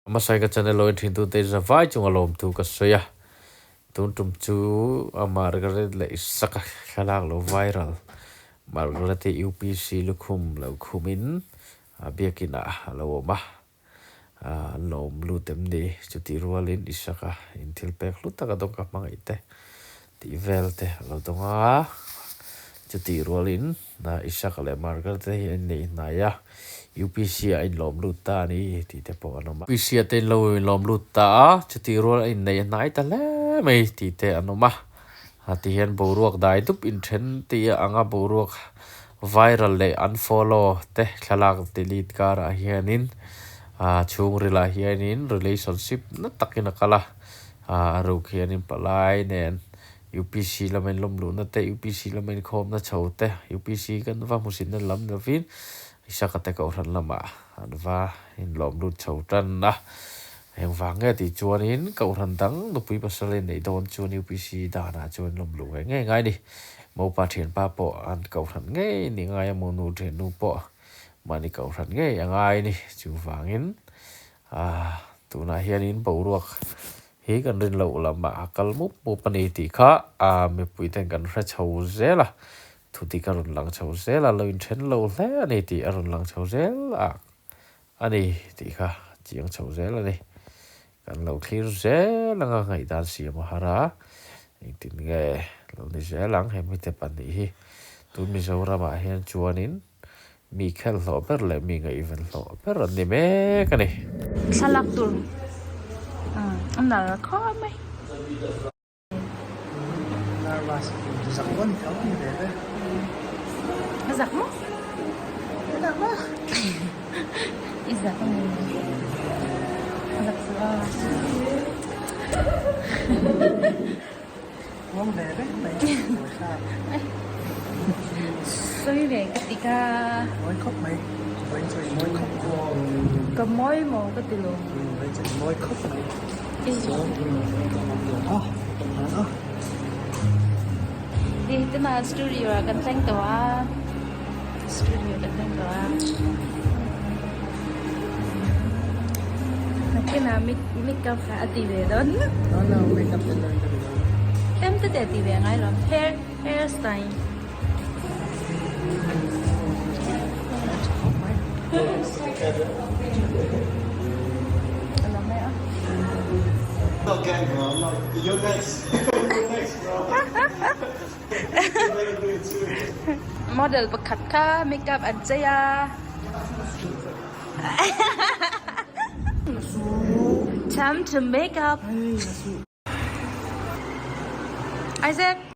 Hmasai ka channel lo en thin tute zavai chunga lawmthu ka sawi a, tun tum chu a Margaret leh Isaka thlalak lo viral Margaret hi UPC lukhum lo khumin a biakin ah a lo awm a, an lo awm lut em ni? Chutih rualin Isaka in thil pek hlu tak a dawng ka hmangaih te tih vel te a lo dawng a, chutih rualin Isaka leh Margaret te hi an inneih hnai a, UPC ah a inlawm lut ta a ni tih te pawh an awm a. UPC ah te inlo inlawm lut ta a, chutih rual a inneih hnai ta hle mai tih te an awm a. A ti hian boruak dai dup inthen tih a ang a, boruak viral leh unfollow te thlalak delete karah hianin ah chhungril ah hianin relationship na takin a kal a, ah a ruk hianin palai nen UPC lama in lawm luhna te, UPC lama in khawmna chho te, UPC kan va hmuhsitna lam lovin Isaka te Kohhran lamah an va inlawm lut chho tan a. Engvang nge tih chuanin Kohhran dang nupui pasal in neih dawn chuan UPC danah chuan lawm luh ngei ngei ngai a ni. Mopa thianpa pawh an Kohhran ngei ni ngai a, monu thiannu pawh mahni Kohhran ngei a ngai a ni. Chuvangin tunah hianin boruak Hi kan rin loh lamah a kal mup mup a ni tih kha a mipui ten kan hre chho zel a, thu dik a rawn lang chho zel a, lo inthen lo hle a ni tih a rawn lang chho zel a a ni tih kha chiang chho zel a ni. Kan lo thlir zel anga ngaihdan siam a har a, engtin nge lo ni zel ang he mite pahnih hi tun Mizoramah hian chuanin Mi khelh hlawh ber leh mi ngaihven hlawh ber an ni mek a ni. Thlalak tur a nal khawp mai. Nervous zak dawn tho a ni ve ve. A zak maw? A zak maw? I zak a ni. A zak suh a. Uang ve reng mai Sawi ve ka ti ka. Mawi khawp mai. Vawiin chu i mawi khawp mai. Ka mawi maw ka ti lo. Vawiin chu i mawi khawp mai. Chuan a a. Hei tunah studio ah kan thleng tawh a. Studio kan thleng tawh a. Nakinah makeup kha a ti ve dawn. No no makeup te lo in ka ti dawn. Tlem te te ti ve ngai lo. Hair hair style. Model pakhat kha makeup an chei a. Time to make up. Isaac.